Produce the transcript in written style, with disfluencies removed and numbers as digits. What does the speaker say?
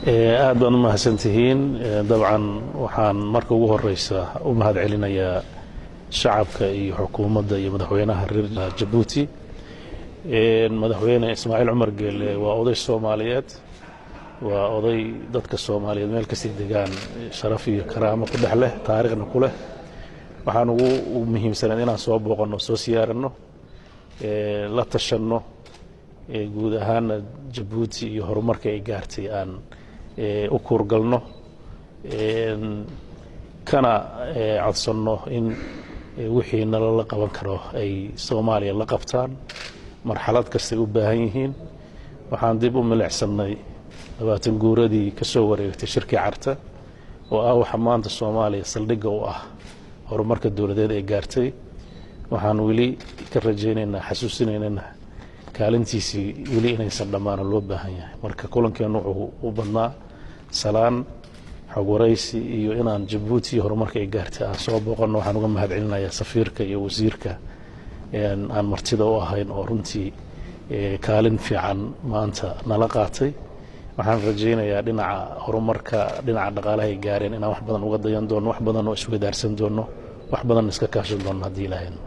Aad baan u mahadsantihiin. Dabcan waxaan marka ugu horeysa u mahad celinayaa shacabka iyo xukuumadda iyo madaxweynaha reer Jabuuti. Madaxweyne Ismaaciil Cumar Geele waa oday Soomaaliyeed, waa oday dadka Soomaaliyeed meel kastay degaan sharaf iyo karaamo ku dhex leh, taariikhna ku leh. Waxaan ugu muhiimsaneed inaan soo booqanno, soo siyaaranno, la tashanno, guud ahaana Jabuuti iyo horumarka ay gaartay aan u kuurgalno, kana codsanno in wixii nalala qaban karo ay Soomaaliya la qabtaan marxalad kastay u baahan yihiin. Waxaan dib u milicsannay 20 guuradii ka soo wareegtay shirkii Carta, oo ah waxa maanta Soomaaliya saldhigga u ah horumarka dowladeed ay gaartay. Waxaan weli ka rajaynaynaa, xasuusinaynana kaalintiisii weli inaysan dhammaano loo baahan yahay. Marka kulankeennu wuxuu u badnaa salaan, xog waraysi iyo inaan Jabuuti iyo horumarka ay gaartay aan soo booqanno. Waxaan uga mahad celinayaa safiirka iyo wasiirka aan martida u ahayn oo runtii kaalin fiican maanta nala qaatay. Waxaan rajaynayaa dhinaca horumarka, dhinaca dhaqaalaha ay gaareen inaan wax badan uga dayan doono, wax badan oo isweydaarsan doono, wax badan iska kaashan doono haddii Ilaahayno.